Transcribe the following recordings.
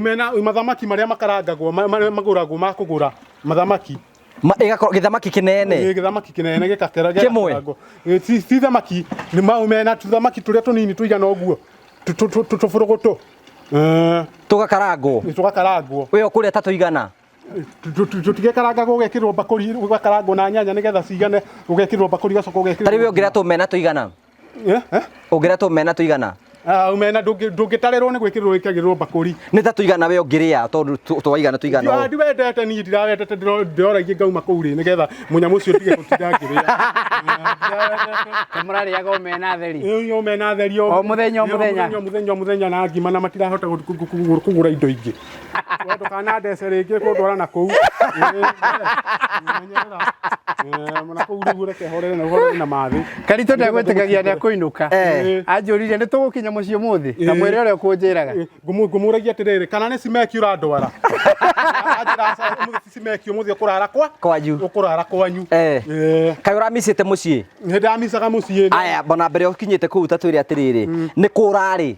Omena mathamaki marĩa makarangagwo marĩa magũragwo ma kũgũra mathamaki. Ĩgakorwo gĩthamaki kĩnene. Ĩ, gĩthamaki kĩnene gĩgakera Kĩmwe. gĩgakarangwo. Ĩ, ti thamaki nĩ maomena tũthamaki tũrĩa tũnini tũigana ũguo tũbũrũgũtũ. Eh, Tũgakarangwo. Nĩ tũgakarangwo. We ũkũrĩa ta tũigana? Tũtigĩkarangagwo ũgekĩrwo mbakũri ũgakarangwo na nyanya nĩgetha cigane ũgekĩrwo mbakũri ũgacoka ũgekĩrwo. Ta rĩu we ũngĩrĩa tũmena tũigana? Eh, eh? Ũngĩrĩa tũmena tũigana? Ah, omena ndũngĩtarĩrwo nĩ gwĩkĩrĩrwo ĩkagĩrĩrwo mbakũri. Nĩ ta tũigana we ũngĩrĩa tondũ twaigana tũigana ũũ? Ndiwendete niĩ ndirawendete ndĩroragia ngauma kũu rĩ nĩgetha mũnyamũ ũcio ndige gũtinda ngĩrĩa. Mũrarĩaga omena theri. Ĩĩ, omena theri o mũthenya o mũthenya. O mũthenya o mũthenya na ngima na matirahota kũgũra indo ingĩ. We ndũkanandece rĩngĩ kũndwara na kũu. Menyerera. Na kũu rĩu reke horere na ũhorere na mathĩ. Karitũ ndegwĩtĩkagia nĩ akũinũka. Eh. Anjũririe nĩ tũgũkinya mũciĩ ũmũthĩ? Na mwĩre ũrĩa ũkũnjĩraga. Ngũmũragia atĩrĩrĩ, kana nĩ cimeki ũrandwara? Anjĩra aca, ũmũthĩ ti cimeki, ũmũthĩ ũkũrara kwa Kwanyu. Ũkũrara kwanyu. Eh. Eh. Kaĩ ũramicĩte mũciĩ? Nĩ ndamicaga mũciĩ. Aya, bona mbere ũkinyĩte kũu ta twĩre atĩrĩrĩ, nĩ kũ ũrarĩ?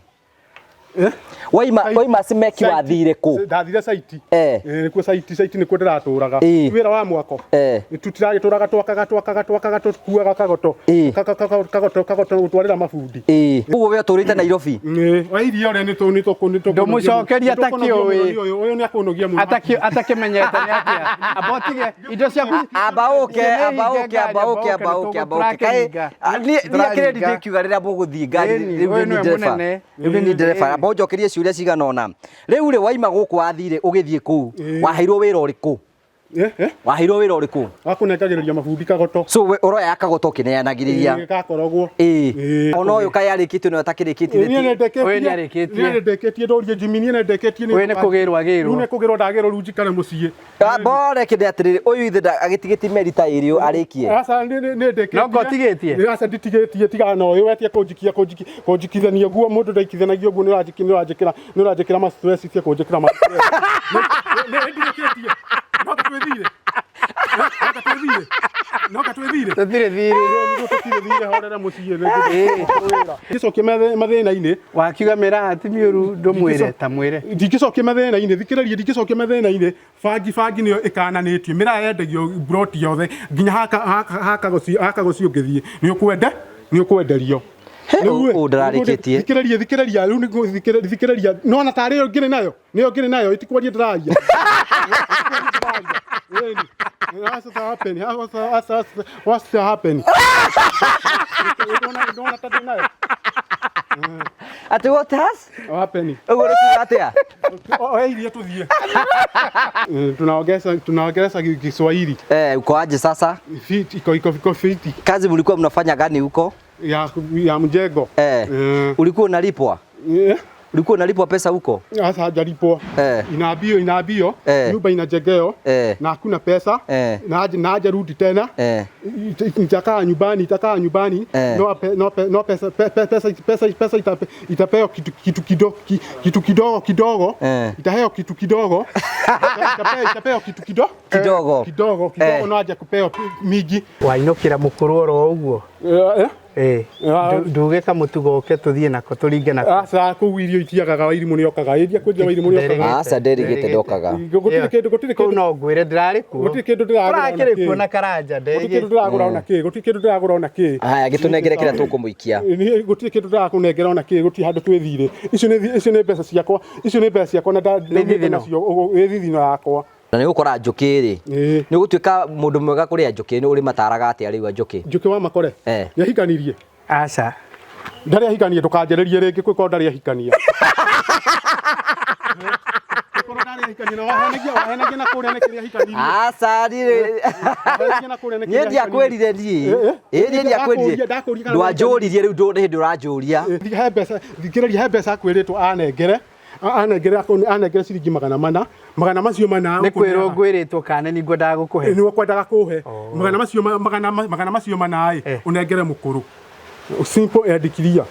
Eh? Waima Site. waima cimeki Site. wathire kũ? Ndathire site. Eh. Eh, nĩkuo site, site nĩkuo ndĩratũraga. Ĩĩ. Wĩra wa mwako. Eh. Tũtiragĩtũraga twakaga twakaga twakaga tũkuaga kagoto. Ĩĩ. Kagoto kagoto gũtwarĩra mabundi. Ĩĩ. Ũguo we ũtũrĩte Nairobi? Ĩĩ, wa iria ũrĩa nĩ tũ nĩ tũ nĩ tũ Ndũmũcokeria atakĩũĩ. Ũyũ nĩ akũnogia mũno. Atakĩmenyete nĩ atĩa. Amba ũtige indo ciaku. Amba ũke, Icio nĩ amba hinge ũke, ngari, amba ũke, amba ũke, amba ũke. Kaĩ tũrakĩhinga. niĩ niĩ akĩrĩ Tũrahinga. ndingĩkiuga rĩrĩa mũgũthiĩ ngari Ĩni, rĩu ũyũ nĩ nĩwe ndereba. mũnene. Rĩu nĩ niĩ ndereba. Amba ũnjokerie ciũria cigana ũna. Rĩu rĩ waima gũkũ wathire ũgĩthiĩ kũu, Ĩĩ. waheirwo wĩra ũrĩkũ? Eh, eh. Waheirwo wĩra ũrĩkũ? Wa kũnengagĩrĩria mabundi kagoto. So we ũroya kagoto ũkĩneanagĩrĩria. Ĩĩ, gakorogwo. Ĩĩ. Ĩĩ. Ona ũyũ kaĩ arĩkĩtie na ũtakĩrĩkĩtie Niĩ nĩ ndĩkĩtie. Ũyũ nĩ arĩkĩtie. Niĩ nĩ ndĩkĩtie ndũrie Jimmy, niĩ nĩ ndĩkĩtie. Ũyũ nĩ kũgĩrwo agĩrwo. Rĩu nĩ kũgĩrwo ndagĩrwo rĩu njikare mũciĩ. Mbore kĩndĩ atĩrĩrĩ ũyũ ithe agĩtigĩtie meri ta ĩrĩ arĩkie. Aca nĩ nĩ ndĩkĩtie. No ngo ũtigĩtie? Aca nditigĩtie tigana na ũyũ wetie kũnjikia kũnjikia kũnjikithania guo mũndũ ndaikithanagia ũguo nĩ ũranjikia nĩ ũranjĩkĩra nĩ ũranjĩkĩra ma stress tie kũnjĩkĩra ma stress. Nĩ nĩ ndirĩkĩtie. No twĩthire. No twĩthire. No twĩthire. Tũtirĩ thirĩ. Nĩguo tũtirĩ thirĩ horera mũciĩ nĩguo. Ndingĩcokia mathĩna-inĩ. Wakiuga mĩraha ti mĩũru ndũmwĩre ta mwĩre. Ndingĩcokia mathĩna-inĩ thikĩrĩria ndingĩcokia mathĩna-inĩ bangi bangi nĩyo ĩkananĩtio mĩraa yendagio mburoti yothe nginya haka haka haka haka gũciĩ ũngĩthiĩ nĩ ũkwende nĩ ũkwenderio. He, ũ ndararĩkĩtie. Thikĩrĩria thikĩrĩria rĩu nĩguo thikĩrĩria nona tarĩ yo ngĩrĩ nayo nĩyo ngĩrĩ nayo itikwaria ndĩraria. What's happen? What's happen? Ndona ta ndĩ nayo. Atĩ what has? Happen. Ũguo nĩ kuuga atĩa? Oya iria tuthiĩ. Tunaongeza tunaongeza Kiswahili. Eh, uko aje sasa? Fiti iko iko iko fiti Kazi mlikuwa mnafanya gani huko? ya mjengo. Eh. Ulikuwa unalipwa? Eh. Ulikuwa unalipwa pesa huko? Sasa hajalipwa. Eh. Inaambio inaambio Eh. nyumba inajengeo Eh. na hakuna pesa Eh. na aje na aje rudi tena Eh. Nitakaa nyumbani itakaa nyumbani Eh. no, pe, no, pe, no pesa pe, pe, pesa pesa pesa itape, itapewa kitu kitu kidogo kitu kidogo kidogo Eh. itapewa kitu kidogo itapewa itapewa kitu kidogo Kidogo. kidogo kidogo Eh. no aje kupewa mingi Wainũkĩra mũkũrũ oro ũguo. eh, eh. Ĩĩ. Ah. Nduge kamũtugo ũke tũthiĩ nako tũringe nako. Aca kũu irio itiagaga Wairimũ nĩokaga ĩria kwendia Wairimũ nĩokaga Aca nderigĩte ndokaga. Gũtirĩ kĩndũ gũtirĩ Kũu kĩndũ no ngwĩre ndĩrarĩ kuo. gũtirĩ kĩndũ ndĩragũra ona Tũrakĩrĩ kuo kĩ. na karanja Gũtirĩ kĩndũ nderigĩte. ndĩragũra ona kĩ gũtirĩ kĩndũ ndĩragũra ona kĩ. Haya gĩtũnengere kĩrĩa tũkũmũikia. Niĩ gũtirĩ kĩndũ ndĩrakũnengera ona kĩ gũtirĩ handũ twĩthire icio nĩ icio nĩ mbeca ciakwa icio nĩ mbeca ciakwa na ndaumĩte thithino. nacio ĩ thithino yakwa. Na nĩ gũkora njũkĩ rĩ. Ĩĩ. Nĩ gũtuĩka mũndũ mwega kũrĩa njũkĩ nĩ ũrĩmataraga atĩa rĩu a njũkĩ? Njũkĩ wa makore Eh. nĩahikanirie Aca. ndarĩ ahikania ndũkanjĩrĩrie rĩngĩ kwĩkorwo ndarĩ ahikania Kwĩkorwo ndarĩ ahikania na wahenagia wahenagia na kũrĩa nĩ kĩrĩa ahikanirie Aca niĩ Wahenagia na kũrĩa nĩ niĩ kĩrĩa ndiakwĩrire niĩ. Eh, eh. Ĩ niĩ ndiakwĩrire. Ndakũria- kana Ndwanjũririe rĩu ndũ nĩ hĩndĩ ũranjũria. Eh, he mbeca thikĩrĩria he mbeca akwĩrĩtwo anengere anengere anengere ciringi 400 magana macio mana Nĩ kwĩrwo ngwĩrĩtwo kana nĩ ngwendaga gũkũhe. nĩ kwendaga kũhe magana macio magana magana macio mana ĩ Eh. ũnengere mũkũrũ simple and clear.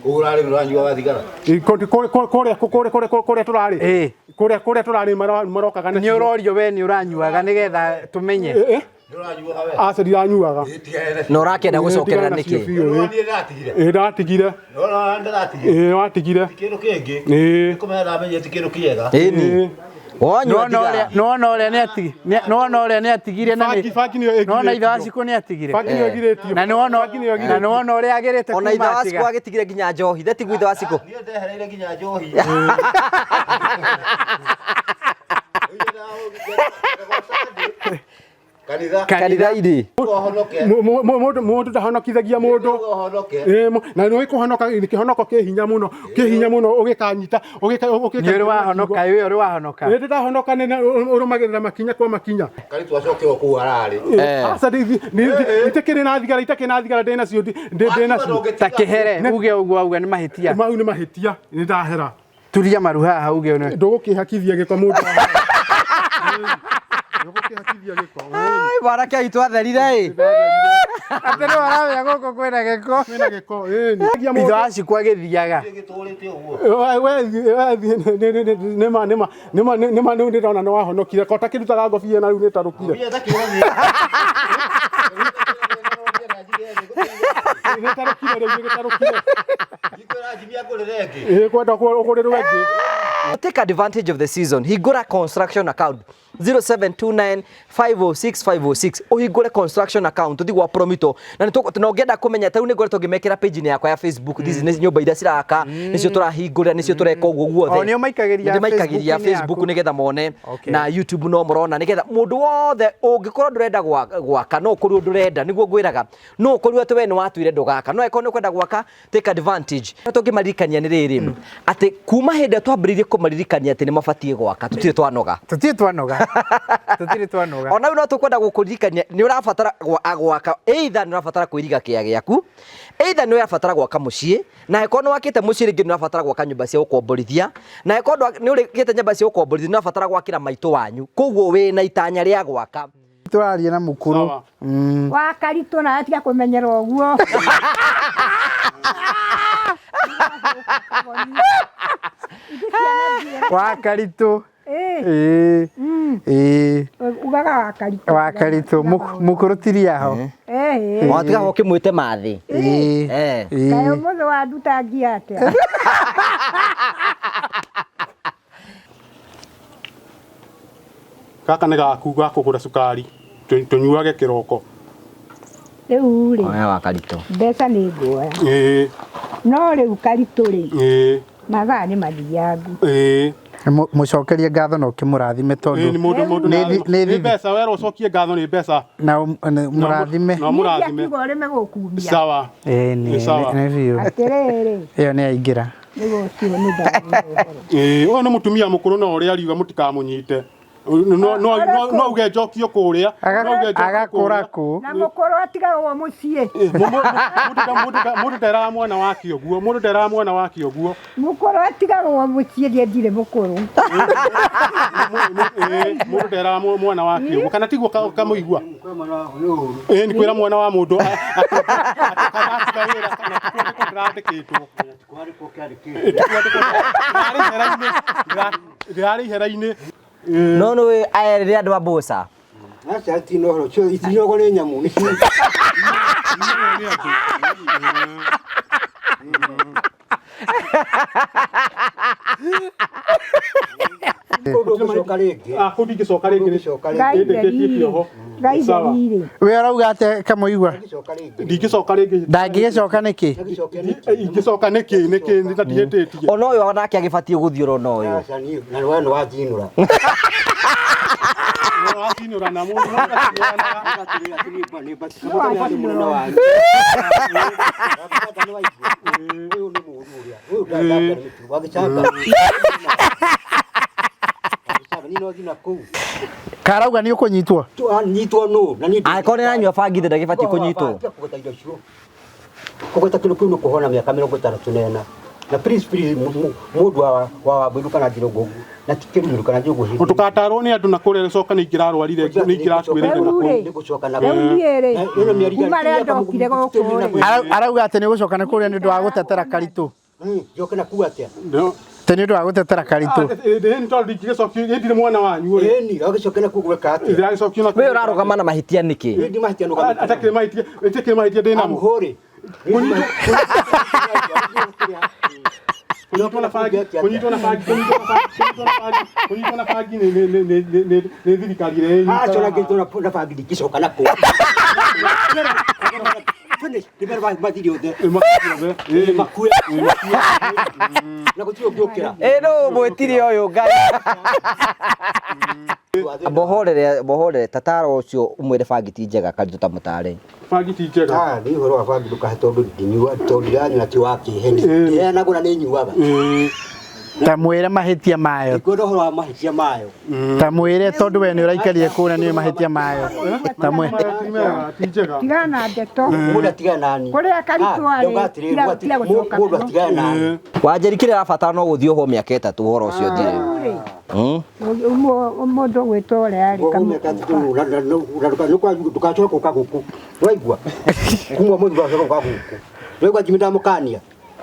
Ũrarĩ ũranyuaga thigara. Kũrĩa kũrĩa kũrĩa tũrarĩ Eh. kũrĩa kũrĩa tũrarĩ marokaga Nĩ ũrorio we nĩ ũranyuaga nĩgetha tũmenye. Eh, eh. Ndũranyuaga we. Aca ndiranyuaga. Tigana Na ũrakĩenda gũcokerera Tigana nacio nĩkĩ? biũ, Nĩ ĩĩ. niĩ ndatigire. Ĩĩ ndatigire. Nona ndĩratigire. Ĩĩ watigire. Kĩndũ kĩngĩ. Ĩĩ. Kũmenya ndamenyire ti kĩndũ kĩega. Ĩni. Wanyua thigara. Nĩwona ũrĩa nĩ nĩwona ũrĩa nĩ atigire na Bangi bangi nĩyo nĩwona ithe wa ĩgirĩtio. Cikũ nĩ atigire. Bangi nĩyo ĩgirĩtio. Na nĩwona Bangi nĩyo na ĩgirĩtio. nĩwona ũrĩa agĩrĩte Ona ithe kuma wa Cikũ atiga. agĩtigire nginya njohi. Thatiguo ithe wa Cikũ. Niĩ ndehereire nginya njohi. Kanitha. Kanitha-inĩ. Ũhonoke. Mũndũ ndahonokithagia mũndũ. Ũhonoke. Ĩĩ, na nĩ kũhonoka kĩhonoko kĩ hinya mũno, kĩ hinya mũno ũgĩkanyita ũgĩka ũgĩka. Nĩ ũrĩ wahonoka, ĩĩ ũrĩ wahonoka. Ĩĩ ndahonoka nĩ ũrũmagĩrĩra makinya kwa makinya. Kari twacokerwo kũu hararĩ. Aca itekĩrĩ na thigara, itekĩrĩ na thigara ndĩ nacio ndĩ nacio. Ta kĩhere uge ũguo auga nĩ mahĩtia. Mau nĩ mahĩtia, nĩ ndahera. Turia maru haha uge nĩ. Ndũgũkĩhakithia gĩko mũndũ. Ndũgũkĩhakithia gĩko. Ai, mwanake witũ atherire ĩ. Atĩ nĩ waramenya gũkũ kwĩna gĩko. Kwĩna gĩko, ĩĩ. Ithe wa Cikũ agĩthiaga. Gĩtũrĩte ũguo. Nĩma nĩma nĩma nĩma nĩ ndĩrona nĩ wahonokire ko takĩrutaga ngobia na rĩu nĩ tarũkire. Mbia takĩũra. Nĩ tarũkire rĩu nĩ gĩtarũkire. Ikwĩra njimia ngũrĩre ĩngĩ. Ĩĩ kwenda ũgũrĩrwo ĩngĩ. Take advantage of the season. Hingũra construction account 0729 506 506. Ũhingũre construction account ũthiĩ gwa Promito. Na nĩ na ũngĩenda kũmenya ta rĩu nĩ ngoretwo ngĩmekĩra page-inĩ yakwa ya Facebook. This nĩ nyũmba iria ciraka, nĩcio tũrahingũra, nĩcio tũreka ũguo guothe. O, nĩo maikagĩria Nĩ maikagĩria Facebook-inĩ Facebook yaku. nĩgetha mone Okay. na YouTube no mũrona nĩgetha mũndũ wothe ũngĩkorwo ndũrenda gwaka no ũkorirwo ndũrenda nĩguo ngwĩraga no ũkorirwo atĩ we nĩ watuire ndũgaka no angĩkorwo nĩ ũkwenda gwaka take advantage. Tũngĩmaririkania nĩ rĩrĩ atĩ kuma hĩndĩ ĩrĩa twambĩrĩirie kũmaririkania atĩ nĩ mabatiĩ gwaka tũtirĩ twanoga. Tũtirĩ twanoga. Tũtirĩ twanoga. Ona rĩu no tũkwenda gũkũririkania nĩ ũrabatara gwaka either nĩ ũrabatara kwĩriga kĩa gĩaku, either nĩ ũrabatara gwaka mũciĩ, na angĩkorwo nĩ wakĩte mũciĩ rĩngĩ nĩ ũrabatara gwaka nyũmba cia gũkomborithia, na angĩkorwo nĩ ũrĩkĩte nyũmba cia gũkomborithia nĩ ũrabatara gwakĩra maitũ wanyu, koguo wĩna itanya rĩa gwaka. Tũraria na mũkũrũ. Sawa. Wa Karitũ na atiga kũmenyera ũguo. Wa Karitũ. Ĩĩ, Ĩĩ. Ĩĩ. ugaga wa Karitũ. Wa Karitũ mũkũrũ tiria ho. Ĩĩ. Watiga ũkĩmwĩte mathĩ. Ĩĩ. Eh. Kaĩ Ĩĩ. ũmũthĩ wanduta ngia atĩa? Gaka nĩ gaku ga kũgũra cukari tũnyuage kĩroko. Rĩu rĩ, Oya wa Karitũ. mbeca nĩ nguoya. Ĩĩ, No rĩu Karitũ rĩ, ĩĩ, mathaa nĩ mathiangu. ĩĩ. Mũcokerie ngatho na ũkĩmũrathime Ĩĩ nĩ tondũ mũndũ mũndũ Nĩ nĩ nĩ thithi. mbeca werwo ũcokie ngatho nĩ mbeca. Na mũrathime. Na mũrathime. Niĩ ũrĩme gũkumia. Sawa. Ĩĩ Nĩ sawa. nĩ biũ. Atĩrĩrĩ, Ĩyo nĩ yaingĩra. nĩ ũcio nĩ ndaigua ũhoro. Ĩĩ, ũyũ nĩ mũtumia mũkũrũ no ũrĩa ariuga mũtikamũnyite. No no no no uge njokio kũrĩa. No uge njokio Agakũra kũrĩa. kũ. Na mũkũrũ atigagwo mũciĩ. Ĩĩ, Mũndũ nderaga mwana wake ũguo. Mũndũ nderaga mwana wake ũguo. Mũkũrũ atigagwo mũciĩ ndiendire mũkũrũ. Ĩĩ, mũndũ nderaga mwana wake ũguo. Kana tiguo kamũigua? Ĩĩ, nĩ kwĩra mwana wa mũndũ atiga wĩra kana ti kwandĩkwo ndĩrandĩkĩtwo. Ĩĩ, ti kwandĩkwo ndĩrarĩ ihera-inĩ. Ndĩrarĩ ihera-inĩ. No nĩ aya nĩ andũ a mboca. Aca hatirĩ na ũhoro ũcio itinogwo nĩ nyamũ nĩ Kũndũ ũgũcoka rĩngĩ. Ah, kũu ndingĩcoka rĩngĩ. Ndũngĩcoka rĩngĩ. Ngai Ndĩkĩtie theriri. kĩoho. Ngai Sawa. theriri. We ũrauga atĩa kamũigua? Ndũngĩcoka rĩngĩ. Ndingĩcoka rĩngĩ. Ndangĩgĩcoka nĩkĩ? Ndangĩcoka nĩkĩ? Ingĩcoka nĩkĩ nĩkĩ nĩ ta ndihĩtĩtie. Ona ũyũ onake agĩbatiĩ gũthiĩ ona ũyũ. Aca niĩ na we nĩ wanjinũra. Wacinũrana mũndũ acinũranaga. Karauga nĩ ũkũnyitwo. Nyitwo nũ na niĩ Angĩkorwo nĩ aranyua bangi ndagĩbatiĩ kũnyitwo. Kũgweta indo icio kũgweta kĩndũ kĩu nĩ kũhona mĩaka 64 na please please mũndũ wa Wambũiru kana Njirũngũ na ti Kĩruru kana Njũngũ hĩndĩ Ndũkatarwo nĩ andũ na kũrĩa gũcoka nĩ ingĩrarwarire nĩ ingĩrakuĩrĩire na kũu. Rĩu rĩ, nĩgũcoka na rĩu niĩ rĩ, Ĩno mĩeri kuma rĩrĩa ndokire gũkũ rĩ, Arauga atĩ nĩ ũgũcoka na kũrĩa nĩ ũndũ wa gũtetera Karitũ. njoke na kuu atĩa No. Atĩ nĩ ũndũ wa gũtetera Karitũ. Ĩĩ tondũ ndingĩgĩcokio ndirĩ mwana wanyu rĩ. Ĩni, agĩcoke na kũu gwĩka atĩa? Ndĩragĩcokio na We ũrarũgama na mahĩtia nĩkĩ? Ĩni mahĩtia nĩ ũkamĩte. Atakĩrĩ mahĩtia, ĩtakĩrĩ mahĩtia ndĩ namo. Amũhũrĩ. Kũnyitwo na bangi, kũnyitwo na bangi, kũnyitwo na bangi, kũnyitwo na bangi, kũnyitwo na bangi nĩ nĩ nĩ nĩ nĩ nĩ thirikari ĩrĩa ĩnyitaga. Aca na na bangi ndingĩcoka na kũu. Finish. Nĩ mathiri othe. Ĩ, mathiri othe. Ĩ, Makue. Na gũtirĩ ũngĩũkĩra. Ĩ nũ mwĩtire ũyũ Ngai. Bohorere bohorere tatara ũcio ũmwĩre bangi ti njega Karitũ ta mũtare. Bangi ti njega. Ah, nĩ ũhoro wa bangi ndũkahe tondũ ndinyua tondũ ndiranyua ti wa kĩheni. Ĩ. Ndĩheanagwo na nĩ nyuaga. Ĩ, Ta mwĩre mahĩtia mayo. Ndikwenda ũhoro wa mahĩtia mayo. Ta mwĩre tondũ we nĩ ũraikarire kũu na nĩ mahĩtia mayo. Ta mwĩre. ti mega, ti njega. Tigana na ndeto. Mũndũ atigane nani. Kũrĩa Karitũ Ah, arĩ, ndauga atĩrĩrĩ, tiga gũcoka mũndũ kuo. atigane nani. Wanjeri kĩrĩa arabatara no gũthiĩ ohwo mĩaka ĩtatũ ũhoro ũcio ũthire. Rĩu rĩ, mũndũ ũgwĩtwo ũrĩa arĩ Ndũgacoke gũka gũkũ. Waigua? Kuma mũthĩ ndũgacoke gũka gũkũ. Waigua Jimmy ndamũkania.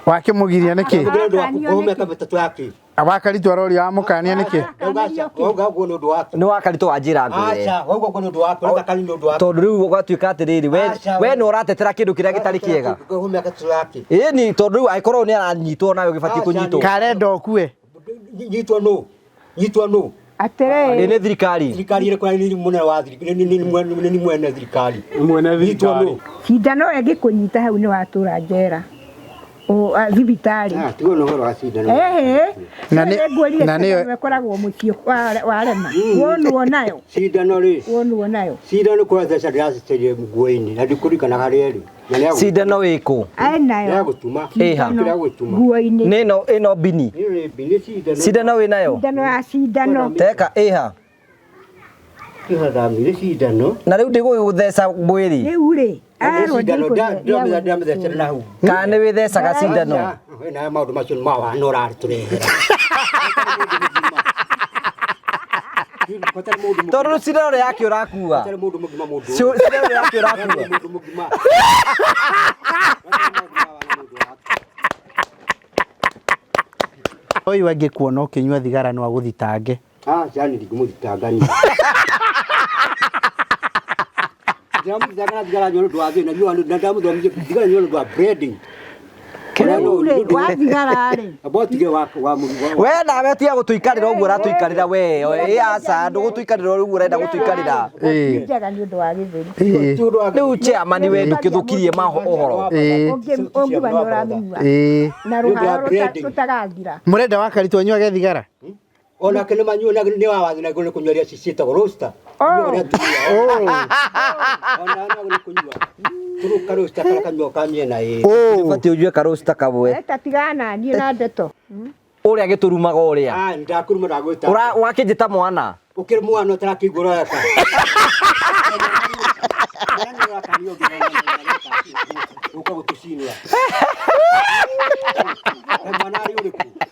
Wakĩmũgiria nĩkĩ? Ndamũkania nĩ ũndũ waku, kũhwo mĩaka mĩtatũ yake. Wa Karitũ aroria wamũkania nĩkĩ? Ndauga aca, wauga ũguo nĩ ũndũ waku. Nĩ wa Karitũ wanjĩra ngwĩre. Aca, wauga ũguo nĩ ũndũ waku, ũreka kani nĩ ũndũ waku. Tondũ rĩu ũgatuĩka atĩrĩrĩ we Aca, we nĩ ũratetera kĩndũ kĩrĩa gĩtarĩ kĩega. Kũhwo mĩaka ĩtatũ yake. Ĩni tondũ rĩu angĩkorwo nĩ aranyitwo nawe ũgĩbatiĩ Aca, kũnyitwo. Karenda ũkue. Nyitwo nũ? Nyitwo nũ? Ĩ Atĩrĩrĩ, nĩ thirikari. Thirikari ĩrĩkũ na nĩ mũnene wa thirikari, nĩ mwene thirikari. Mwene Nyitwo thirikari. nũ? cindano ĩngĩkũnyita hau nĩ watũra njera. Thibitarĩ. Ah, tigwo nĩ ũhoro wa cindano. Ehe. Na nĩ- ngwĩrire na nĩyo- cindano ĩkoragwo mũciĩ warema. Wonwo nayo. Cindano rĩ, Wonwo nayo. cindano kwa theca ndĩracicerie nguo-inĩ na ndikũririkana harĩa ĩrĩ. Na nĩ Cindano ĩkũ? Aĩ nayo. ya gũtuma. Ĩha. Kĩrĩa gũtuma. Nguo-inĩ. Nĩ ĩno ĩno bini. Ĩno nĩ nĩ cindano. Cindano wĩ nayo? Cindano ya cindano. Teka ĩha. Ĩha nĩ cindano. Na rĩu ndĩgũgũtheca mwĩrĩ. Rĩu rĩ, Na nĩ arwo cindano ndĩramĩthecera na hau. Kana nĩ wĩthecaga cindano? Na maũndũ macio nĩ mawa no ũratũrehera. Tondũ rĩu cindano nĩ yake ũrakua. Batarĩ mũndũ mũgima mũndũ. Cindano nĩ yake ũrakua. Batarĩ mũndũ mũgima. Ũyũ angĩkuona ũkĩnyua thigara no agũthitange. Ah, yani ndingĩmũthitanga niĩ. Ndĩramũthitanga na thigara nyua nĩ ũndũ wa thĩna, nyua na ndamũthomithia thigara nyua nĩ ũndũ wa breading. Rĩu rĩ, wa thigara rĩ. Amba ũtige wa wa wa We nawe tiga gũtũikarĩra ũguo ũratũikarĩra we. Ĩ aca ndũgũtũikarĩra ũguo ũrenda gũtũikarĩra. Ĩĩ. Ti njega nĩ ũndũ wa gĩthũri. Ĩĩ. ti ũndũ wa Rĩu chairman we ndũkĩthũkirie maho ũhoro. Ĩĩ. Ũngiuga nĩ ũramĩnyua. Ĩĩ. Na Nĩ ũndũ wa rũharo breading. rũtagathira. Mũrenda wa Karitũ anyuage thigara? Onake nĩ manyua na nĩ wa wathi na nĩ kũnyua iria ciĩtagwo roaster. Oh. Nyuaga nĩ atumia. Ona nao nĩ kũnyua. Tũrũ ka roaster karĩa kanyuagwo ka mĩena ĩĩrĩ. Oh. Batiĩ ũnyue karũcita kamwe. Eta tigana na niĩ na ndeto. Ũrĩa gĩtũrumaga ũrĩa. Ah, ndakũruma ndagwĩta. Ũra wakĩnjĩta mwana. Ũkĩrĩ mwana ũtarakĩigua ũreka. Mwana nĩ ũrakanio ũka gũtũcinĩra. Mwana arĩ ũrĩkũ?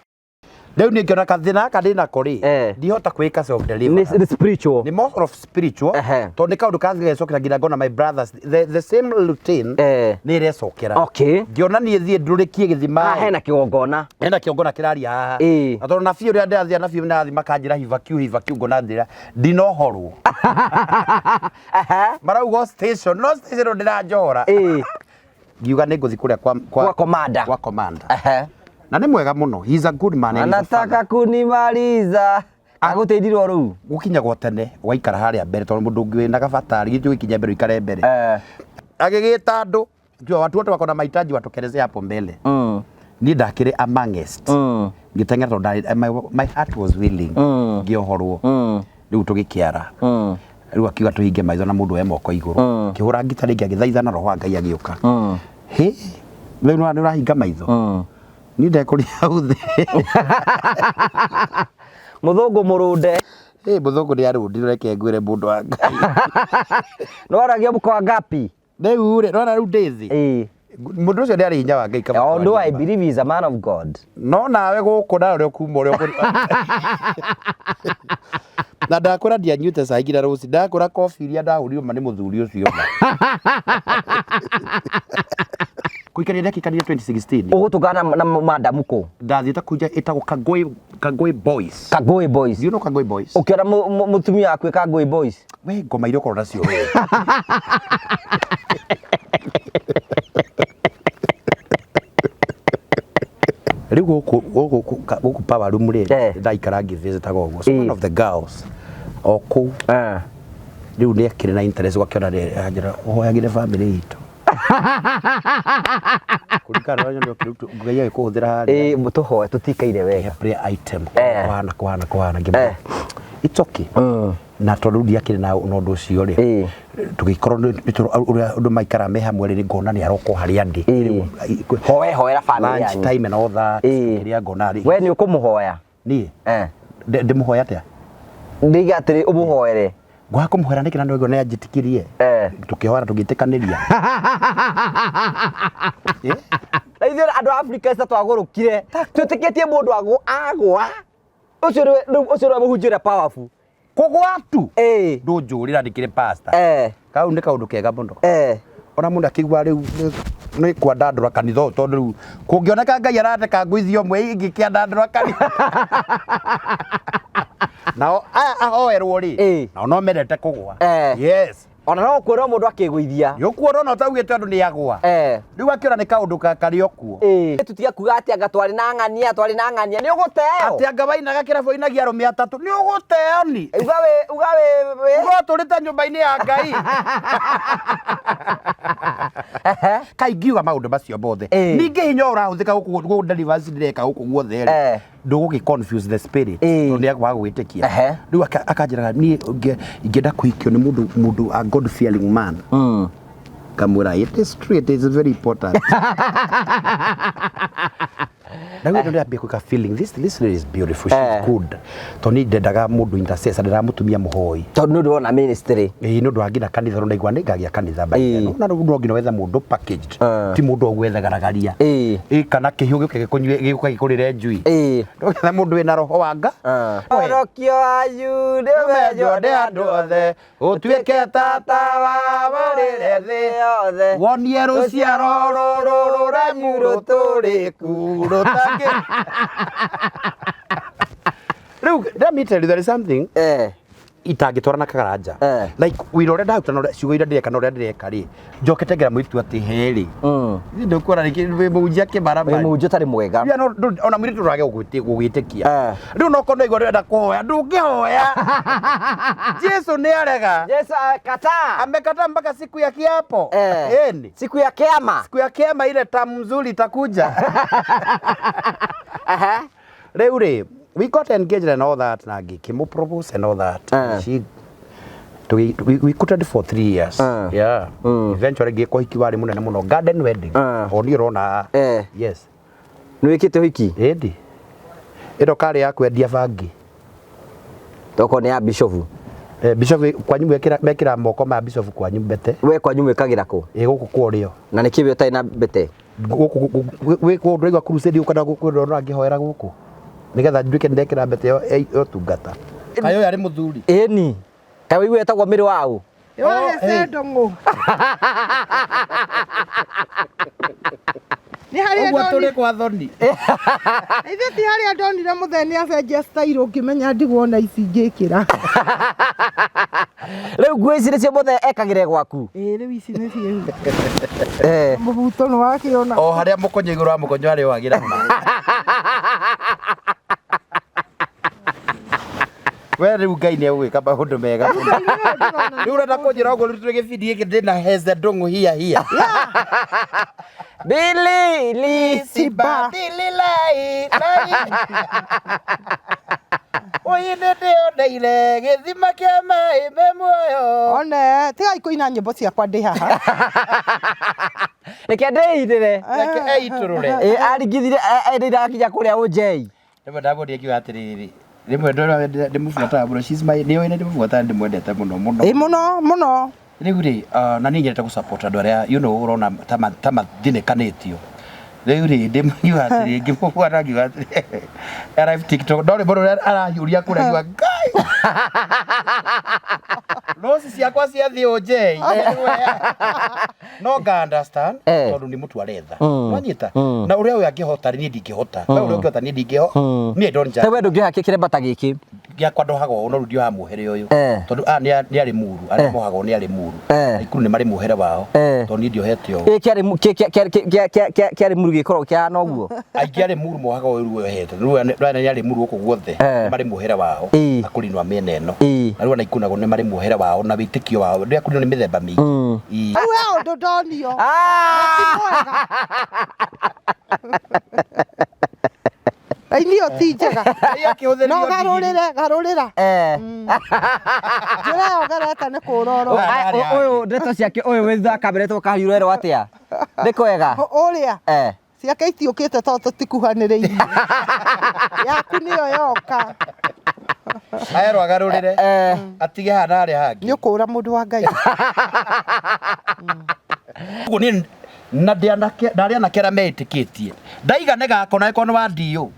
Rĩu niĩ ngĩona kathĩna gaka ndĩ nako rĩ, Eh. ndihota kwĩka self deliverance. Nĩ spiritual. Nĩ more of spiritual Ehe. tondũ nĩ kaũndũ kangĩgecokera nginya ngona my brothers the same routine Eh. nĩ ĩrecokera. Okay. Ngĩona niĩ thiĩ ndũrĩkie gĩthima Haha hena kĩgongona. hena kĩongona kĩraria haha. Ĩĩ. Na tondũ nabii ũrĩa ndĩrathiĩ nabii nĩrathiĩ makanjĩra hivakiu hivakiu ngona njĩra ndinohorwo. Marauga o station no station ndĩranjohora. Ĩĩ. Ngiuga nĩ ngũthiĩ kũrĩa Kwa commander. Kwa commander. Ehe. Na nĩ mwega mũno. He is a good man and he's a father. Anataka kunimaliza. Agũteithirwo rĩu. Gũkinyagwo tene ũgaikara harĩa mbere tondũ mũndũ ũngĩ wĩna gabata githĩ ũgĩkinya mbere ũikare mbere. Eh. Agĩgĩta andũ jua watu wote wako na mahitaji watokelezea hapo mbele. Niĩ ndakĩrĩ amongst. Ngĩteng'era tondũ my heart was willing. Ngĩohorwo. Rĩu tũgĩkĩara. Rĩu akiuga tũhinge maitho na mũndũ we moko igũrũ. Kĩhũra ngita rĩngĩ agĩthaitha na roho wa Ngai agĩũka. Hĩ, rĩu nĩ ũrahinga maitho. Niĩ ndekũria hau thĩ. Mũthũngũ mũrũnde. Ĩ mũthũngũ nĩ arũndire reke ngwĩre mũndũ wa Ngai. Nĩwaragia mko ngapi? Rĩu rĩ, nĩwona rĩu ndĩ thĩ. Ĩĩ. Mũndũ ũcio nĩ arĩ hinya wa Ngai kaba Although I kwaria ma. believe he is a man of God. No nawe gũkũ na ũrĩa ũkuma ũrĩa ũkũ Na ndakwĩra ndianyuĩte cai nginya rũci ndakwĩra kobi iria ndahũrirwo ma nĩ mũthuri ũcio ma. Kũikania ndekĩkanire 2016. Ũgũtũngana na madamu kũ? Ndathiĩte kũnja ĩtagwo Kangoi, Kangoi Boys. Kangũĩ Boys. Do you know Kangoi Boys? Ũkĩona mũtumia waku Kangũĩ Boys? We ngoma iria ũkorwo nacio we. Rĩu gũkũ gũkũ gũkũ power room rĩ, ndaikara ngĩvisitaga ũguo. So one of the girls o kũu rĩu nĩ akĩrĩ na interest ũgakĩona rĩ anjĩra ũhoyagĩre family itũ. Kũringana na ũrĩa nyonire Ngai agĩkũhũthĩra harĩa. Ĩĩ tũhoe tũtikaire wega. Prayer item kũhana kũhana kũhana ngĩmwĩra it's okay. Na tondũ ndiakĩrĩ na ũndũ ũcio rĩ, tũgĩkorwo ũrĩa andũ maikaraga me hamwe rĩ, ngona nĩ aroka o harĩa ndĩ. Hoe hoera family Lunch yanyu. time and all that. Kĩrĩa ngona rĩ. We nĩ ũkũmũhoya? Niĩ? Ndĩmũhoya atĩa? Ndiga atĩrĩ ũmũhoere. Ngwaga kũmũhoera nĩkĩ na nĩwaigua nĩ anjĩtĩkirie? Tũkĩhoera tũgĩtĩkanĩria. Na ithuĩ andũ a Afrika ta twagũrũkire. Twĩtĩkĩtie mũndũ agwa. Ũcio nĩwe rĩu ũcio nĩwe mũhunjia ũrĩa powerful. Kũgwa tu? Ndũnjũrĩra ndĩkĩrĩ pastor. Kau nĩ kaũndũ kega mũno. Ona mũndũ akĩigua rĩu nĩ kwandandũra kanitha ũyũ tondũ rĩu kũngĩoneka Ngai arateka ngũithia ũmwe ingĩkĩandandũra kanitha. Nao aya ahoerwo rĩ, nao no mendete kũgwa. Yes. Ona no kuona mũndũ akĩgũithia. Nĩ ũkuona ona ũtaugĩte andũ nĩ agwa. Rĩu akĩona nĩ kaũndũ karĩ o kuo. Tũtiga kuga atĩ anga twarĩ na ng'ania, twarĩ na ng'ania. Nĩ ũgũteo. Atĩ anga wainaga kĩrabu ainagia arũme atatũ. Nĩ ũgũteo ni. Uga wĩ uga wĩ wĩ. Uga ũtũrĩte nyũmba-inĩ ya Ngai. Kaĩ ingiuga maũndũ macio mothe. Ningĩ hinya ũyũ ũrahũthĩka gũkũ gũkũ deliverance ndĩreka gũkũ guothe rĩ. Ndũgũgĩ confuse the spirit. Tondũ nĩ akwaga gwĩtĩkia. Rĩu akanjĩraga niĩ ingĩenda kũhikio nĩ mũndũ mũndũ a God fearing man. Kamwĩra it is true, it is very important. Na rĩu ndambia gwĩka feeling this this lady is beautiful, she's good. Tondũ niĩ ndendaga mũndũ intercessor, ndendaga mũtumia mũhoi. Tondũ nĩ ũndũ wona ministry. Ĩĩ nĩ ũndũ wa nginya kanitha no ndaigua nĩ ngagĩa kanitha by then. Na rĩu no nginya wethe mũndũ packaged. Ti mũndũ o gwethagaragaria. Ĩĩ kana kĩhiũ gĩũke gĩkũnyue gĩũke gĩkũrĩre njui. Ndũgethe mũndũ wĩna roho wa nga. Ũhonokio wanyu nĩũmenywo nĩ andũ othe, ũtuĩke tata wa marĩre thĩ yothe. Wonie rũciaro rũrũ rũremu rũtũrĩku rũtangĩ. Rĩu let me tell you there is something itangĩtwarana karanja. Like wĩra ũrĩa ndaruta na ũrĩa ciugo iria ndĩreka na ũrĩa ndĩreka rĩ, njokete ngera mũirĩtu atĩ he rĩ. Ithe ndũkuona rĩngĩ wĩ mũhunjia kĩmaramari. Wĩ mũhunjia ũtarĩ mwega. Ya no ona mũirĩtu ndũrage gũgwĩtĩkia. Rĩu no korwo nĩwaigua ndũrenda kũhoya, ndũngĩhoya. Jesu nĩ arega. Jesu amekataa. Amekataa mpaka siku ya kiapo. Eni. Siku ya kiama. Siku ya kiama ile tamu nzuri itakuja. Rĩu rĩ, we got engaged and all that na ngĩkĩmũ propose and all that. She we courted for 3 years. Yeah. Eventually ngĩkwo hiki warĩ mũnene mũno, garden wedding. O niĩ ũrona. Yes. Nĩ wĩkĩte ũhiki? Ĩndi. Ĩno karĩ ya kwendia bangi. Tokorwo nĩ ya bishofu. Bishop kwanyu mekĩra moko ma bishop kwanyu mbete. We kwanyu mwĩkagĩra kũ? Ĩ gũkũ kwa ũrĩo. Na nĩkĩ we ũtarĩ na mbete? Gũkũ wĩ kũndũ ndũraigua crusade ũkenda gũkũ ngĩhoera gũkũ. Nĩgetha nduĩke nĩndekĩra mbete ĩyo ũtungata. Kaĩ ũyũ arĩ mũthuri? Ĩni. Kaĩ waigua etagwo mĩrĩ waũ? Yohece ndũng'ũ. Nĩ harĩa Ũguo tũrĩ ndonire kwa thoni. ithuĩ ti harĩa ndonire mũthee nĩ acenjia style ũngĩmenya ndigwo na ici ingĩkĩra. Rĩu nguo ici nĩcio mũthee ekagĩre gwaku? Ĩĩ rĩu ici nĩcio. Mũbuto nĩ wakĩona. O harĩa mũkonyo igũrũ wa mũkonyo harĩa wagĩra. We rĩu Ngai nĩ egũgĩka maũndũ mega mũno. Rĩu ũrenda kũnjĩra ũguo rĩu tũrĩ gĩbindi gĩkĩ ndĩna Heze Ndũng'ũ hia hia. Bili lisiba bili lai lai. Oyi nĩ ndĩoneire gĩthima kĩa maĩ me muoyo. One tigai kũina nyĩmbo ciakwa ndĩ haha. Reke ndĩinĩre. Reke eitũrũre. Ĩ aringithire ndĩrakinya kũrĩa ũnjei. Rĩmwe ndamũria ngiuga atĩrĩrĩ, rĩmwe ndona ndĩmũbuataga mũno, she's my nĩoĩ nĩ ndĩmũbuataga ndĩmwendete mũno mũno. Ĩ mũno mũno. Rĩu rĩ, na niĩ nyendete gũ support andũ arĩa you know ũrona ta mathinĩkanĩtio. Rĩu rĩ, ndĩmũngiuga atĩrĩ, ngĩmũbuata ngiuga atĩrĩ, arrive TikTok, ndorĩ mũndũ ũrĩa arahiũria kũrĩa ngiuga, Ngai. Rose ciakwa cia thiũnjei no nga understand Eh. tondũ nĩ mũtu aretha Mm. wanyita Mm. na ũrĩa ũyũ angĩhota rĩ niĩ ndingĩhota we ũrĩa ũngĩhota niĩ ndingĩho niĩ don't judge. Te we ndũngĩoha kĩremba ta gĩkĩ. Gĩakwa ndohaga ũũ no rĩu ndiohaga muohere ũyũ Eh. tondũ aya nĩ arĩ muru arĩa Eh. mohagwo nĩ arĩ muru Eh. ikuru nĩ marĩ muohere wao Eh. tondũ niĩ ndiohete ũũ Ĩ kĩarĩ kĩarĩ muru gĩkoragwo kĩhana ũguo. Aingĩ arĩ muru mohaga ũyũ rĩu ohete rĩu aya nĩ arĩ muru gũkũ guothe Eh. nĩ marĩ muohere wao Ĩ. akũrinwa mĩena ĩno Ĩ. na rĩu ona ikuru naguo nĩ marĩ muohere wao na wĩtĩkio wao rĩu akũrinwa nĩ mĩthemba mĩingĩ Mm. Ĩ. Rĩu he ũndũ ndonio. Ah! Ti mwega. Raini ĩyo ti njega. Ngai akĩhũthĩrio No ndigiri. garũrĩre, garũrĩra. Eh. Njĩra ĩyo ũgerete nĩ kũroro. Aya arĩa angĩ. Ũyũ ndeto ciake ũyũ wĩ thutha wa kamera etagwo Kahiũ erwo atĩa? Nĩ kwega. Ũrĩa Eh. ciake itiũkĩte tondũ tũtikuhanĩrĩirie. Yaku nĩyo yoka. Aerwo agarũrĩre Eh. atige haha na harĩa hangĩ Nĩ ũkũra mũndũ wa Ngai. Ũguo niĩ na ndĩ anake ndarĩ anake arĩa meĩtĩkĩtie ndaiga nĩ gakona ĩkorwo nĩ wa ndiũ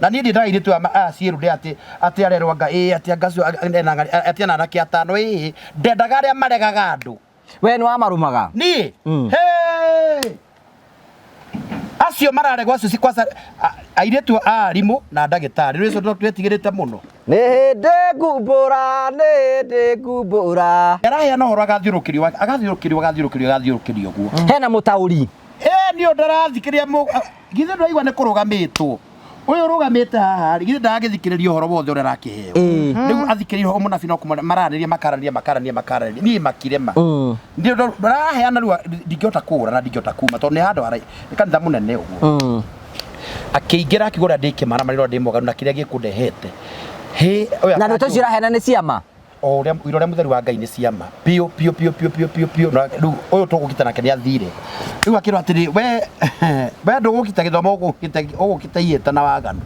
na niĩ ndiendaga airĩtu aya ciĩru ndĩ atĩ atĩ arerwo anga ĩ atĩ anga acio atĩ ena anake atano ĩ ndendaga arĩa maregaga andũ. We nĩ wamarumaga. Niĩ Mm. Hey! Acio mararegwo acio cikwaca airĩtu a arimũ na ndagĩtarĩ rĩu ũcio twetigĩrĩte mũno. Nĩ hĩndĩ ngumbũra, nĩ hĩndĩ ngumbũra. Araheana ũhoro agathiũrũkĩrio agathiũrũkĩrio agathiũrũkĩrio agathiũrũkĩrio ũguo. Hena mũtaũri. Ĩ niĩ ndarathikĩrĩria githĩ ndwaigua nĩ kũrũgamĩtwo ũyũ ũrũgamĩte haha rĩ githĩ ndaragĩthikĩrĩria ũhoro wothe ũrĩa arakĩheo. Ĩ. Rĩu athikĩrĩria ũhoro mũnabii no kũmona maranĩria makaranĩria makaranĩria makaranĩria niĩ makirema Mm. ndaraheana rĩu ndingĩhota kũũra na ndingĩhota kuma tondũ nĩ handũ nĩ kanitha mũnene ũguo. Mm. Akĩingĩra akĩgũra ndĩ kĩmaramari ndĩ mwaganu na kĩrĩa gĩkũndehete hĩ ũyũ Na ndeto icio ũraheana nĩ ciama. O ũrĩa ũira ũrĩa mũtheru wa Ngai nĩ ciama piũ piũ piũ piũ piũ piũ piũ na rĩu ũyũ tũgũkita nake nĩ athire rĩu akĩrwo atĩrĩ we we ndũgũkita gĩthomo ũgũkĩte ihĩta na waganu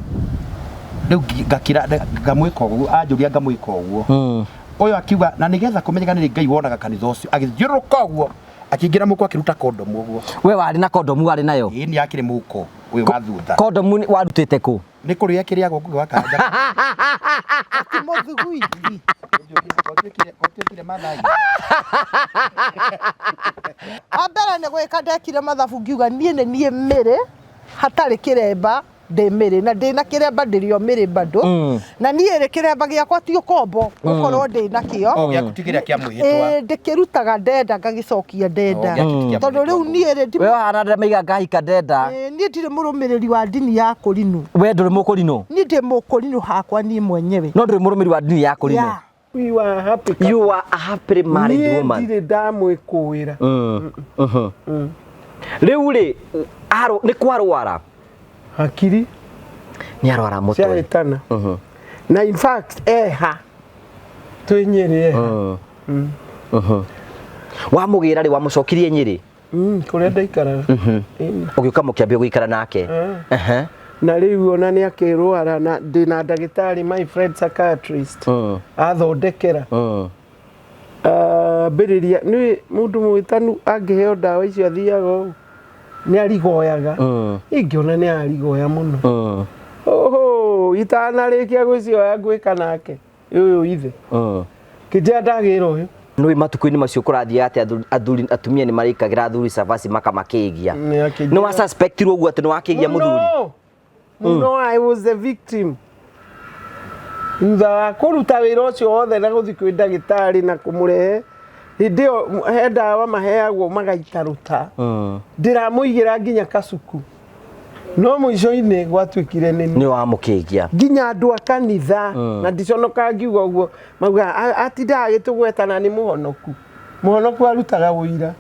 rĩu ngakira ngamwĩka ũguo anjũria ngamwĩka ũguo. Mm. Ũyũ akiuga na nĩgetha kũmenyeka nĩ Ngai wonaga kanitha ũcio agĩthiũrũrũka ũguo akĩingĩra mũhuko akĩruta kondomu ũguo. We warĩ na kondomu warĩ nayo. Ĩĩ nĩ akĩrĩ mũhuko ũyũ wa thutha. Kondomu warutĩte kũ? Nĩ kũrĩa kĩrĩagwo ngũgĩ wa kanja. Ti mũthugwiti. Gwatuĩkire mathagi. Wa mbere nĩ gwĩka ndekire mathabu ngiuga niĩ nĩ niĩ mĩrĩ hatarĩ kĩremba ndĩ mĩrĩ na ndĩ na kĩremba ndĩrĩ o mĩrĩ bado. Mm. Na niĩ rĩ kĩremba gĩakwa ti ũkombo gũkorwo ndĩ nakĩo. O gĩaku ti kĩrĩa kĩa mwĩhĩtwa. Ĩĩ ndĩkĩrutaga ndenda ngagĩcokia ndenda. O, gĩaku ti kĩa Tondũ rĩu mwĩhĩtwa. niĩ rĩ We wahana ndĩramaiga ngahika ndenda. Ĩĩ, niĩ ndirĩ mũrũmĩrĩri wa ndini ya kũrinũ. We ndũrĩ mũkũrinũ. Niĩ ndĩ mũkũrinũ hakwa niĩ mwenyewe. No ndũrĩ mũrũmĩrĩri wa ndini ya kũrinũ. Yeah. We were happy couple. You are a happily married Niĩ woman. ndirĩ ndamwĩkũĩra. Mm. Mhm. Rĩu rĩ nĩ kwarwara. Hakiri Nĩ arwara mũtwe. ciahĩtana. Mhm. Na in fact eha twĩ Nyĩrĩ eha. Mm. Mhm. Wamũgĩra rĩ wamũcokirie Nyĩrĩ. Kũrĩa ndaikaraga. Ĩni. Ũgĩũka mũkĩambia gũikara nake. Ehe. Na rĩu ona nĩ akĩrwara na ndĩ na ndagĩtarĩ my friend psychiatrist Mm. athondekera. Mm. Ambĩrĩria nĩ mũndũ mwĩtanu angĩheo ndawa icio athiaga ũũ nĩ arigoyaga. Mm. Ingĩona nĩ arigoya mũno. Mm. Oho, itanarĩkia gwĩcioya ngwĩka nake ũyũ ithe. Mm. Kĩnjĩra ndagĩra ũyũ. Nĩ matukũ-inĩ macio kũrathiĩ atĩa athuri atumia nĩ marĩkagĩra athuri cabaci makamakĩgia. Nĩ akĩnjĩra- Nĩ wa suspectirwo ũguo atĩ nĩ wakĩgia mũthuri. Mũno. Mũno, I was the victim. Thutha wa kũruta wĩra ũcio wothe na gũthiĩ kwĩ ndagĩtarĩ na kũmũrehe hĩndĩ ĩyo he ndawa maheagwo magaitarũta. Mm. Ndĩramũigĩra nginya kacuku no mũico-inĩ gwatuĩkire nĩ Nĩ wamũkĩgia. nginya andũ a kanitha na ndiconoka ngiuga ũguo mauga atindaga agĩtũgweta na nĩ mũhonoku mũhonoku arutaga ũira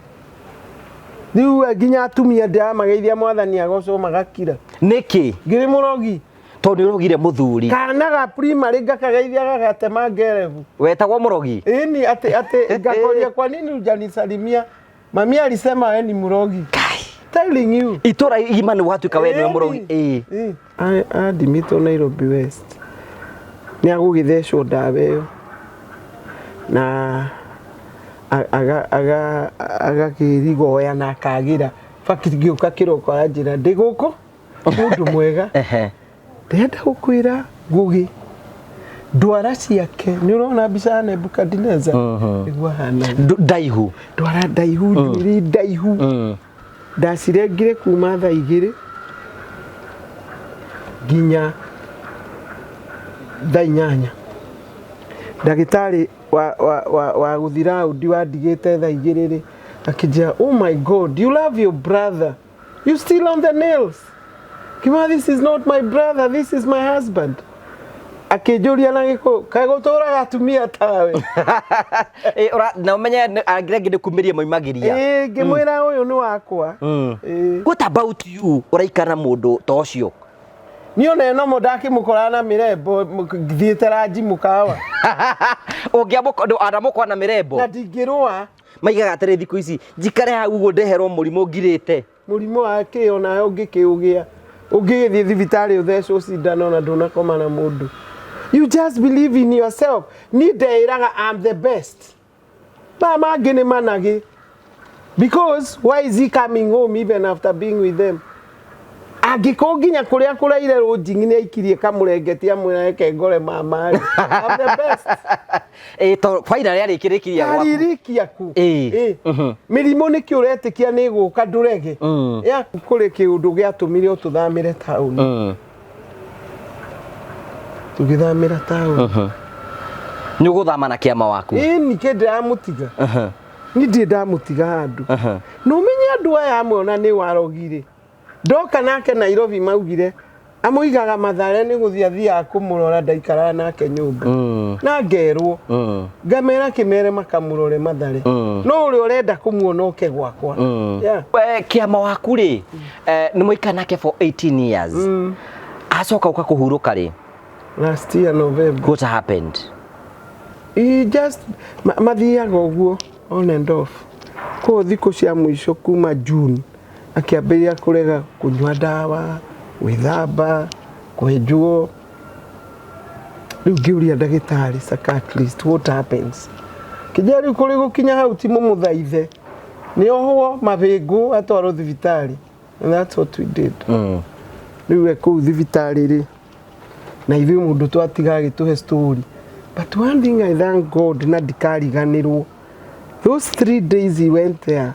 rĩu nginya atumia ndĩramageithia mwathani agocwo magakira. Nĩkĩ? Ngĩrĩ mũrogi. Tondũ nĩ ũrogire mũthuri. Kana ga primary ngakageithia gagatema ngerebu. Wetagwo mũrogi. Ĩni atĩ atĩ ngakoria kwa nini hujanisalimia mami alisema we ni mũrogi. Telling you. Itũra igima nĩ watuĩka we nĩwe mũrogi. Ĩĩ. Ĩĩ. Andimitwo Nairobi West nĩ agũgĩthecwo ndawa ĩyo na agakĩrigoya na akagĩra fakti ngĩũka kĩroko aranjĩra ndĩ gũkũ mũndũ mwega. Ehe. Ndĩrenda gũkwĩra Ngũgĩ Ndwara ciake nĩ ũrona mbica ya Nebukadineza nĩguo ahanaga. Ndaihu. Ndwara ndaihu, njuĩrĩ ndaihu. Ndacirengire kuma thaa 2 nginya thaa 8. Ndagĩtarĩ wa gũthiĩ raundi wandigĩte thaa 2 rĩ, akĩnjĩra, oh my God, you love your brother, you still on the nails. Kima, this is not my brother, this is my husband. Akĩnjũria na Gĩkũyũ, kaĩ gũtũraga atumia tawe? Na ũmenye angĩ nĩ kumĩria moimagĩria. Ĩĩ, ngĩmwĩra ũyũ nĩ wakwa. Ĩĩ. What about you? Ũraikara na mũndũ ta ũcio? Niĩ ona ĩno ndakĩmũkoraga na mĩrembo thiĩte ranji mũkawa. Ũngĩamũkora na mĩrembo? Na ndingĩrũa. Maigaga atĩrĩ thikũ ici, njikare hau ũguo ndeherwo mũrimũ ngirĩte. Mũrimũ wa kĩ onawe ũngĩkĩũgĩa. Ũngĩgĩthiĩ thibitarĩ ũthecwo cindano na ndũnakoma na mũndũ. You just believe in yourself. Niĩ ndeĩraga I'm the best. Maya mangĩ nĩ managĩ. Because why is he coming home even after being with them? Angĩkorwo nginya kũrĩa kũraire rũnjingi nĩ aikirie kamũrengeti amwĩra reke ngore mama rĩ. I'm the best. To finally arĩkĩrĩkiria gwaku. Arĩrĩkia ku. Ĩĩ. Mĩrimũ nĩkĩ ũretĩkia nĩ ĩgũka ndũrege. Ya kũrĩ kĩũndũ gĩatũmire tũthamĩre taũni. Tũgĩthamĩra taũni. Nĩ ũgũthama na kĩama waku? Ĩĩ, ningĩ ndĩramũtiga. Niĩ ndirĩ ndamũtiga handũ. Na ũmenye andũ aya amwe ona nĩ warogire. Ndoka nake Nairobi maugire amũigaga Mathare nĩ gũthiĩ athiaga kũmũrora ndaikaraga nake nyũmba. Na ngerwo. Ngamera kĩmere makamũrore Mathare. No ũrĩa ũrenda kũmuona oke gwakwa. Yeah. Kĩama waku rĩ, nĩ mũikara nake for 18 years. Acoka ũka kũhurũka rĩ? Last year November. What happened? He just mathiaga ũguo on and off. Koguo thikũ cia mũico kuma June akĩambĩrĩria kũrega kũnyua ndawa, gwĩthamba, kwenjwo. Rĩu ngĩũria ndagĩtarĩ psychiatrist what happens. Kĩnjĩra rĩu kũrĩ gũkinya hau ti mũmũthaithe. Nĩ ohwo mabĩngũ atwarwo thibitarĩ. And that's what we did. Rĩu we kũu thibitarĩ rĩ, na ithuĩ mũndũ twatiga agĩtũhe story. But one thing I thank God na ndikariganĩrwo. Those 3 days he went there,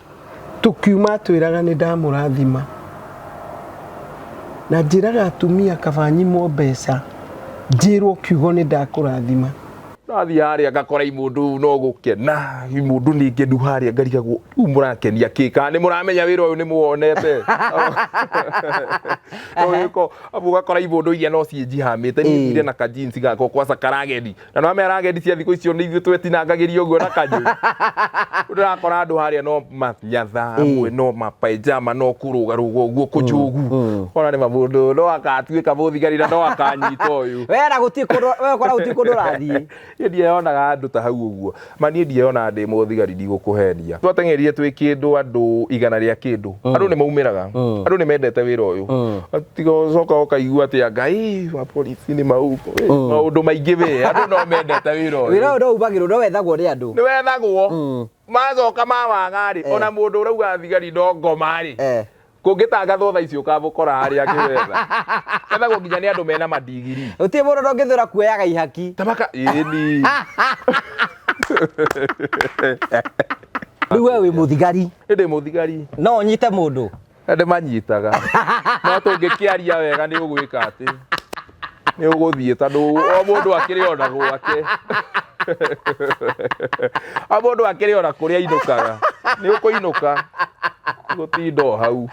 tukiuma atwĩraga nĩ ndamũrathima. Na njĩraga atumia kaba nyimwo mbeca, njĩrwo kiugo nĩ ndakũrathima. Nathiĩ harĩa ngakora imũndũ no gũkena, imũndũ nĩ ngenu harĩa ngarigagwo, rĩu mũrakenia kĩ? Kana nĩ mũramenya wĩra ũyũ nĩ mũwonete? Abu ũgakora imũndũ iria no ciĩnjihamĩte, niĩ thire na ka jeans gakwa kwaca karageni. Na nĩ wamenya rageni cia thikũ icio nĩ ithuĩ twetinangagĩria ũguo na kanyũi. Ndĩrakora andũ harĩa no manyatha, amwe no mapajama, no kũrũgarũga ũguo kũnjũgu. Ona nĩ mũndũ no akatuĩka mũthigari na no akanyita ũyũ. We na gũtirĩ kũndũ, we ũkora gũtirĩ kũndũ ũrathiĩ. Niĩ ndieyonaga andũ ta hau ũguo. Ma niĩ ndieyonaga ndĩ mũthigari ndigũkũhenia. Twateng'erire twĩ kĩndũ andũ 100 rĩa kĩndũ. Andũ nĩ maumĩraga. Andũ nĩ mendete wĩra ũyũ. Tiga ũcoka ũkaigua atĩ anga, ĩ, wa polisi nĩ mau. Maũndũ maingĩ we, andũ no mendete wĩra ũyũ. Wĩra ũyũ no umagĩrwo, no wethagwo nĩ andũ. Nĩ wethagwo. Macoka mawaga rĩ, ona mũndũ ũrauga thigari no ngoma rĩ. Kũngĩtangathwo thaa ici ũkamũkora harĩa akĩwetha. Wethagwo nginya nĩ andũ mena madigiri. Gũtirĩ mũndũ ũngĩthũra kuoyaga ihaki. Tabaka, ĩni. Rĩu we wĩ mũthigari. Ndĩ mũthigari. No ũnyite mũndũ. Ndĩmanyitaga. No tũngĩkĩaria wega nĩ ũgwĩka atĩ. Nĩ ũgũthiĩ tondũ o mũndũ akĩrĩ ona gwake. O mũndũ akĩrĩ ona kũrĩa ainũkaga. Nĩ ũkũinũka. Gũtinda o hau.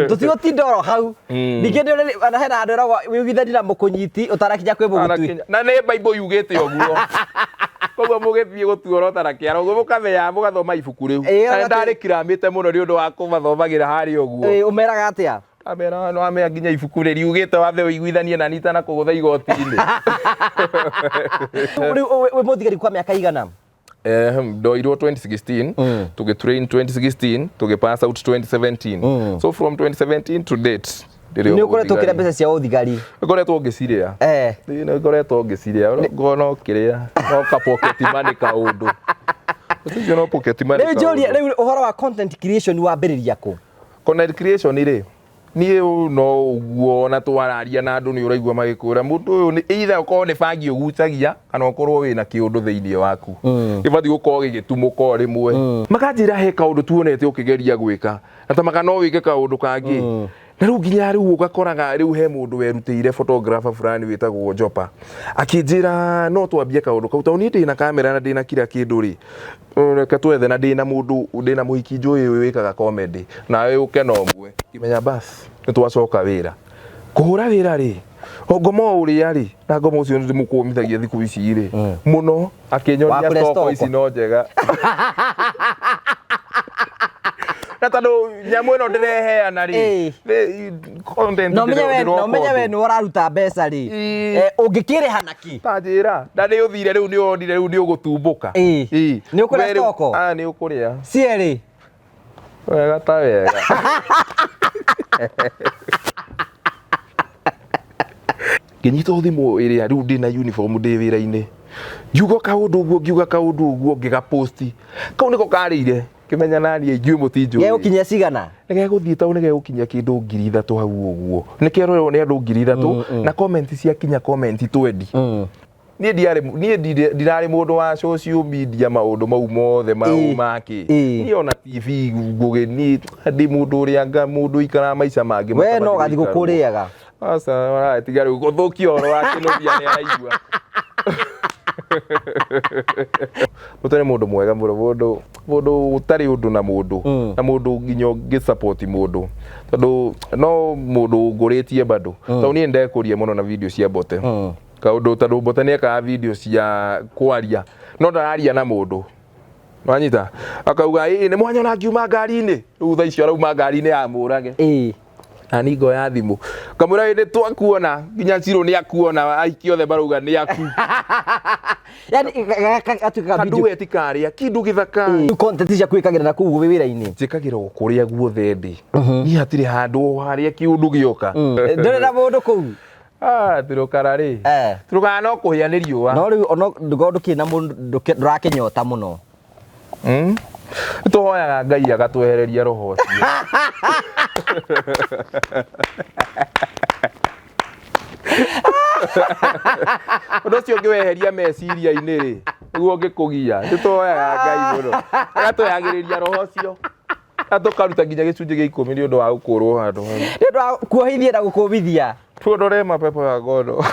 Tũtigũtinda oro hau. Ningĩ nĩ ũrĩ, ona hena handũ ĩragwo wĩiguithanie na mũkũnyiti ũtanakinya kwĩ mũgũtui. Ũtanakinya. Na nĩ Bible yugĩte ũguo. Koguo mũgĩthiĩ gũtuorota na kĩara ũguo mũkamenya mũgathoma ibuku rĩu. Ĩĩ, Na ndarĩkiramĩte mũno nĩ ũndũ wa kũmathomagĩra harĩa ũguo. Ĩĩ, ũmeraga atĩa? Amera no amera nginya ibuku rĩ riugĩte wathe ũiguithanie na nita na kũgũtha igoti-inĩ. Rĩu wĩ mũthigari kwa mĩaka igana? Ndoirwo 2016, tũgĩ train 2016, tũgĩ pass out 2017. So from 2017 to date ndĩrĩ Nĩ ũkoretwo ũkĩrĩa mũthigari. mbeca cia ũthigari? Ngoretwo ngĩcirĩa. Nĩ ngoretwo ngĩcirĩa. Ngo no kĩrĩa, no ka pocket money kaũndũ. Ũcio no pocket money Rĩu njũrie, kaũndũ. rĩu ũhoro wa content creation wambĩrĩria kũ? Content creation rĩ, Niĩ ũyũ no ũguo ona twararia na andũ nĩ ũraigua magĩkwĩra mũndũ ũyũ nĩ either ũkorwo nĩ bangi ũgucagia kana ũkorwo wĩna kĩũndũ thĩinĩ waku gĩbatiĩ gũkorwo gĩgĩtumũka o rĩmwe. Makanjĩra he kaũndũ tuonete ũkĩgeria gwĩka na ta maka no wĩke kaũndũ kangĩ. Na rĩu nginya rĩu ũgakoraga rĩu he mũndũ werutĩire photographer fulani wĩtagwo Jopa akĩnjĩra no twambie kaũndũ kau tondũ niĩ ndĩna kamera na ndĩna kila kĩndũ rĩ, reke twethe na ndĩna mũndũ ndĩna mũhiki njũĩ wĩkaga comedy nawe ũke na ũmwe. Ngĩmenya bas nĩ twacoka wĩra kũhũra wĩra rĩ, o ngoma o ũrĩa rĩ, na ngoma ũcio nĩ ndĩmũkũmithagia thikũ ici rĩ mũno, akĩnyonia Wakũrĩa stoko stoko. ici no njega na tondũ nyamũ ĩno ndĩreheana rĩ, Ĩĩ. content Na ũmenye we ndĩroka na ũmenye we ũndũ. nĩ ũraruta mbeca rĩ, Ĩĩ. Ũngĩkĩrĩha na kĩ? Ta njĩra na nĩ ũthire rĩu nĩ wonire rĩu nĩ ũgũtumbũka. Ĩĩ. Ĩĩ. Nĩ ũkũrĩa We rĩu- stoko? Ah, nĩ ũkũrĩa Cierĩ. Wega ta wega. Ngĩnyita thimũ ĩrĩa rĩu ndĩna uniform ndĩ wĩra-inĩ, ngiuga kaũndũ ũguo, ngiuga kaũndũ ũguo, ngĩgaposti kau nĩko karĩire ngĩmenya naniĩ inyuĩ mũtinjũĩ. Gegũkinyia cigana? Nĩgegũthiĩ tau nĩgegũkinyia kĩndũ 3,000 hau ũguo, nĩkerorerwo nĩ andũ 3,000 na comment ciakinya comment 20. Niĩ ndiarĩ niĩ ndirarĩ mũndũ wa social media maũndũ mau mothe mau make. Niĩ ona TV ngũgĩ niĩ ndĩ mũndũ ũrĩa nga mũndũ ikaraga maica mangĩ We no matabatiĩ gathiĩ gũikarwo. gũkũrĩaga. Aca maratiga rĩu gũthũkia ũhoro wa kĩnũthia nĩ araigua. Mũtwe nĩ mũndũ mwega mũno, mũndũ mũndũ ũtarĩ ũndũ na mũndũ na mũndũ nginya ũngĩ support mũndũ tondũ no mũndũ ũngũrĩtie bado tondũ niĩ ndekũria mũno na video cia Mbote kaũndũ tondũ Mbote nĩ ekaga video cia kwaria no ndararia na mũndũ wanyita akauga ĩ nĩ mwanyona ngiuma ngari-inĩ rĩu thaa icio arauma ngari-inĩ ya mũrage na ni ngoya thimũ kamwĩra ĩ nĩ twakuona nginya Cirũ nĩ akuona aiki othe marauga nĩ aku. Yani gatuĩkaga video. Kadueti karĩa kĩndũ gĩthaka. Rĩu content ciaku wĩkagĩra na kũu wĩ wĩra-inĩ? Njĩkagĩra o kũrĩa guothe ndĩ. Niĩ hatirĩ handũ o harĩa kĩũndũ gĩoka. Ndũrĩ na mũndũ kũu? Ah, Turukana rĩ. Turukana no kũhĩa nĩ riũa. No rĩu ono ndũkorwo ndũkĩrĩ na mũndũ ndũrakĩnyota mũno. Tũhoyaga Ngai agatwehereria roho ũcio. Ũndũ ũcio ũngĩweheria meciria-inĩ rĩ, nĩguo ũngĩkũgia. Nĩ tũhoyaga Ngai mũno agatwehagĩrĩria roho ũcio na tũkaruta nginya gĩcunjĩ gĩa ikũmi nĩ ũndũ wa gũkũrwo handũ hau. Nĩ ũndũ wa kuohithia na gũkũmithia. Tuondolee mapepo ya ngono.